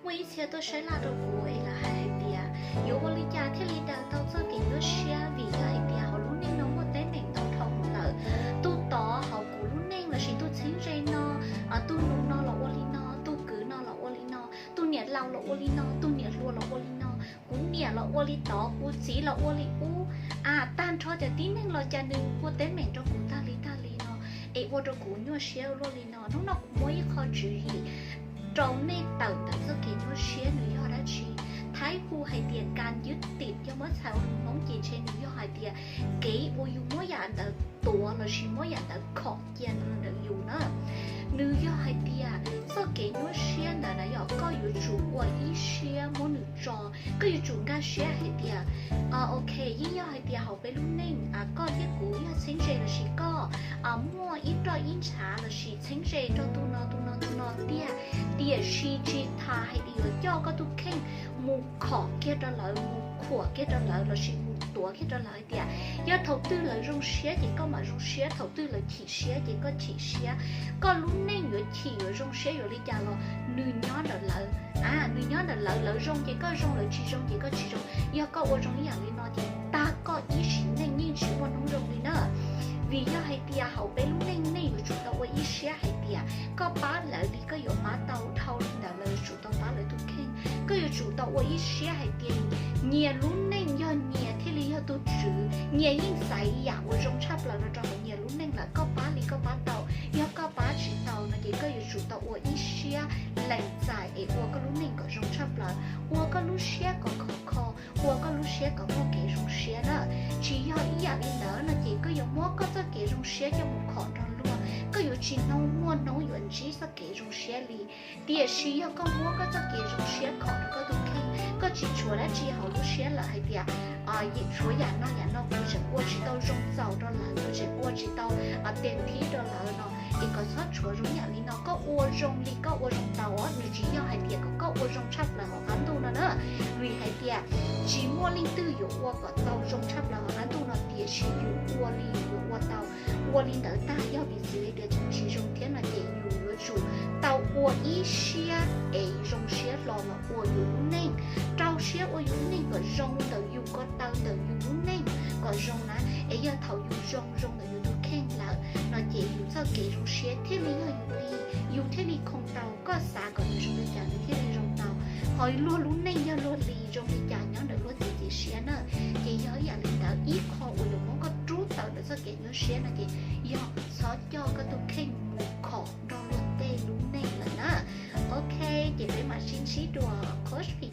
Muaj ib txhia tuaj saib laj rau kuv es lawv hais hais tias yuav ua li cas thiaj li daws tau txoj kev nyuaj siab, vim yog hais tias hauv lub neej no muaj teeb meem ntau dhau lawm. Tuaj tod hauv kuv lub neej lossis tus txheeb ze no, tus nus no los ua li no, tus kwv no los ua li no, tus niam laus los ua li no, tus niam hluas los ua li no, kuv niam los ua li tod, kuv txiv los ua li ub, a tag nrho cov tib neeg los cas nws ua teeb meem rau kuv tag li tag li no, es ua rau kuv nyuaj siab ua luaj li no. Hnub no kuv muaj ib qho tswv yim rau nej tawm ntawm txoj kev nyuaj siab nws yog dab tsi. Thaib hu hais tias kas ywb tim, yog muab txhais ua lus Hmoob ces ntshe nws yog hais tias kev uas yus muab yam ntawd tuav lossis muab yam ntawd khom cia ntawm yus na. Nws yog hais tias txoj kev nyuaj siab ntawd na yog koj yuav tsum ua ib siab muab nws tso. Koj yuav tsum nkag siab hais tias, ok, yeej yog hais tias hauv peb lub neej, koj thiab kuv yog txheeb ze lossis koj muaj ib roj ib ntshav lossis txheeb ze rau tus no tus no tus no tiag, tiam sis tsis tas hais tias yuav coj koj tus kheej mus khom kiag rau lawv, mus khuam kiag rau lawv lossis mus tuav kiag rau lawv hais tias yog thaum twg lawv zoo siab ces koj mam zoo siab, thaum twg lawv chim siab ces koj chim siab. Koj lub neej yuav chim yuav zoo siab yuav li cas los nws nyob ntawm lawv, a nws nyob ntawm lawv, lawv zoo ces koj zoo, lawv tsis zoo ces koj tsis zoo. Yog koj ua zoo ib yam li no ces tag koj ib sim neej yeej tsis muaj hnub zoo li na. Vim yog hais tias hauv peb lub neej nej yuav tsum tau ua ib siab hais tias koj pab lawv li koj yuav pab tau dhau li ntawd, lawv yuav tsum tau pab lawv tus kheej. Koj yuav tsum tau ua ib siab hais tias nyias lub neej yog nyias thiaj li yog tus tswv, nyias yeej xaiv yam uas zoo tshaj plaws no rau hauv nyias lub neej lawm, koj pab li koj pab tau. Yog koj pab tsis tau no ces koj yuav tsum tau ua ib siab lees txais es ua koj lub neej kom zoo tshaj plaws, ua koj lub siab kom khov kho, ua koj lub siab kom muaj kev zoo siab na. Tsis yog ib yam li ntawd no ces koj yuav muab koj txoj kev zoo siab coj mus khom nrog luag, koj yuav tsis hnov muaj hnub yuav ntsib txoj kev zoo siab li. Tiam sis yog koj muab koj txoj kev zoo siab khom rau koj tus kheej, koj tsis tshuav dab tsi hauv lub siab lawm hais tias tshuav yam no yam no kuv tseem ua tsis tau zoo txaus rau lawv, kuv tseem ua tsis tau tes thib rau lawv no, es kom txhob tshuav zoo yam li no. Koj ua zoo li koj ua zoo tau os, nws tsis yog hais tias kom koj ua zoo tshaj plaws hauv qab ntuj no na. Vim hais tias tsis muaj leej twg yuav ua kom tau zoo tshaj plaws hauv qab ntuj no, tiam sis yus ua li yus yuav ua tau. Ua li ntawd tag yog piv txwv hais tias tseem tsis zoo thiab no ces yus yuav tsum tau ua ib siab es zoo siab hlo los ua yus lub neej, rau siab ua yus lub neej kom zoo ntawm yus ko taw, ntawm yus lub neej kom zoo na. Es yog thaum yus zoo zoo ntawm yus tus kheej lawm no ces yus txoj kev zoo siab thiaj li yog yus li, yus thiaj li khoo tau. Koj xav kom nws zoo li cas nws thiaj li zoo tau. Ho luag lub neej yog luag li, zoo li cas nyob ntawm luag txoj kev siab na. Ces yog ib yam li ntawd, ib qho uas yuav muab koj rub tawm ntawm txoj kev nyuaj siab no ces yog txhob coj koj tus kheej mus khom nrog luag tej lub neej lawm na. Ok, ces peb mam sib ntsib dua. Coach Phi